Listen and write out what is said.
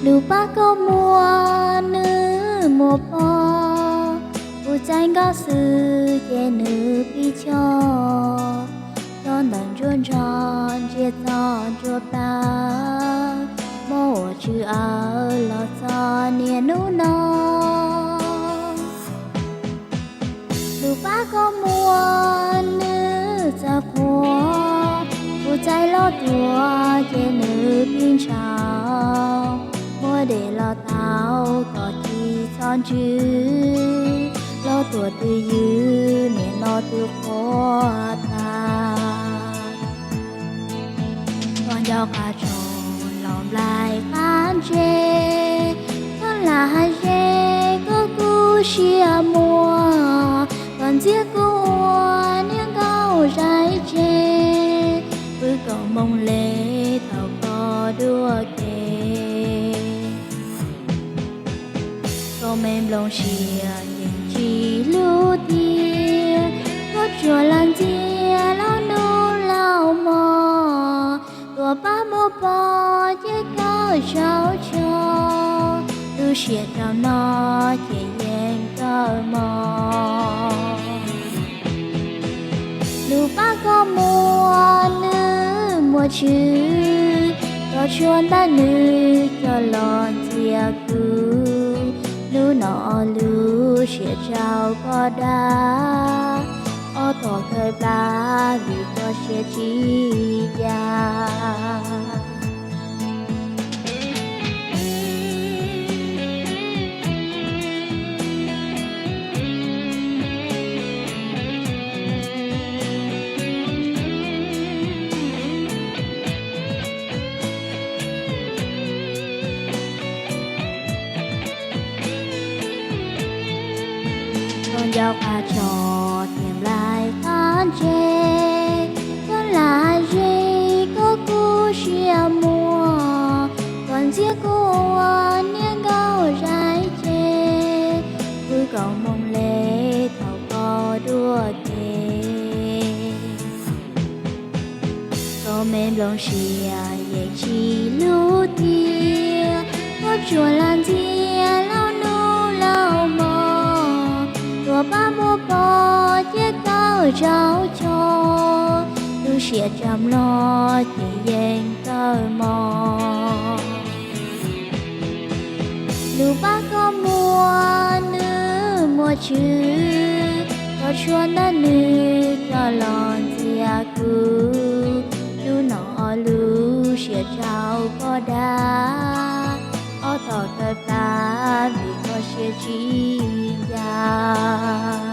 Lub paj kos muag nws muaj pob, kuv txais nkaus xwb ces nws pib choj. Coj ntawm ntsuab ntsho ntsia txog ntsuab plawv, muaj ua tsw awv los txog niaj hnub no. Lub paj kos muag nws txawv qhuav, kuv txais los tuag ces nws pib ntshav. Muab de los tau kom ci txhob ntsws, los tuag twj ywm niaj no twb qhuav tag. Koj nco qab tso los nplaim qab ntse, koj lam hais ze koj kuj siab muag. Koj ntxias kuv ua niag nkauj zais tseg, pw kom moo le thaum koj dua ke. Koj me nplooj siab yeej tsis hlub tiag, koj tsuas lam ntxias laus hnub laus hmo. Tuaj pab muab pov ces koj tsaug tso, lub siab tsaus no ces yeej kawg mog. Lub paj kos muag nws muaj tswv, koj tshuav ntawm nws coj los ntxias kuv. Hnub no lub siab tsaus koj dag, ob tog kawg plab vim koj siab tsis yam. Koj nco qab tso thiab nplaim qab ntse, koj lam hais ze koj kuj siab muag. Koj ntxias kuv ua niag nkauj zais tseg, pw kom moo le thaum koj dua ke. Koj me nplooj siab yeej tsis hlub tiag, koj tsuas lam ntxias laus hnub laus hmo. Tuaj pab muab pov ces koj tsaug tso, lub siab tsaus no ces yeej kawg mog. Lub paj kos muag nws muaj tswv, koj tshuav ntawm nws coj los ntxias kuv. Hnub no lub siab tsaus koj dag, ob tog kawg plab vim koj siab tsis yam.